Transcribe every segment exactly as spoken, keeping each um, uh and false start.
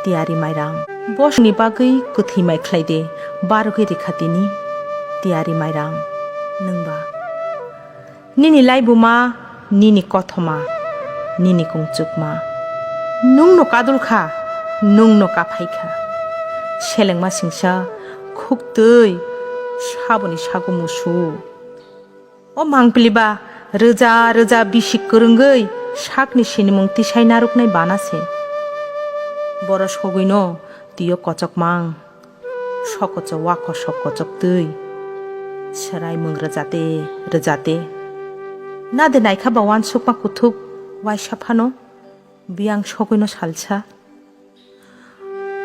Tiyari Mairang. Bosongni bagwi kwthwi mai khlai de, barogwi rikha tini. Tiyari Mairang. Nwngba. Nini laibuma, nini kothoma, nini kungchukma. Nwngno kadul kha, nwngno kaphai kha. Selengma singsa, khuktwi, saboni sago musu. O mangpili ba rwja rwja bisi kwrwngwi sakni sinimung tisai narwknai bana se. Boro sogwino twiyo kochokmang. Sokocho wako sok kochoktwi. Swraimung rwjate rwjate. Nade naikha ba wansukma kuthuk waisa phano. Biyang sogwino salsa.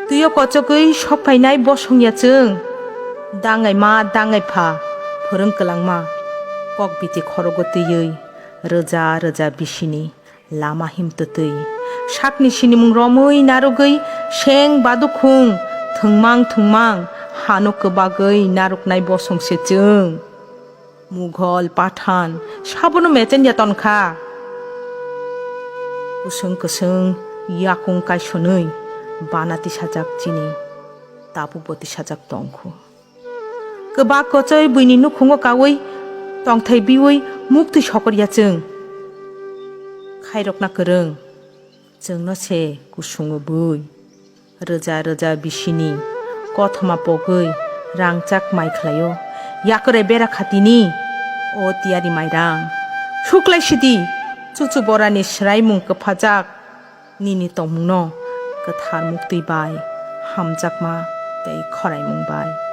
Twiyo kochogwi sokphainai bosong ya chwng. Dangai ma, dangai pha, phwrwng kwlangma. Kok biti khorogo twiwi, rwja rwja bisini lama him twtwi. Sakni sinimung romwi narwgwi seng badukhung, thwngmang thwngmang, hano kwbagwi narwknai bosong se chwng. Mughal, Pathan, sabono mechen ya tonkha. Kwswng kwswng yakung kaisonwi bana tisajak chini tabukbo tisajak tongkhu. Kwbak kochoi buini nukhungo kaui tongthai biui muktwi sokor ya chwng. Khairokna kwrwng. Chwngno se kusungo bui. Rwja rwja bisini kothoma pogwi rangchak mai khlaio. Yakwrai bera khatini o tiyari mairang. Suklai sidi chuchu borani swraimung kwphajak nini tongmungno kwthar muktwi bai hamjakma tei khoraimung bai.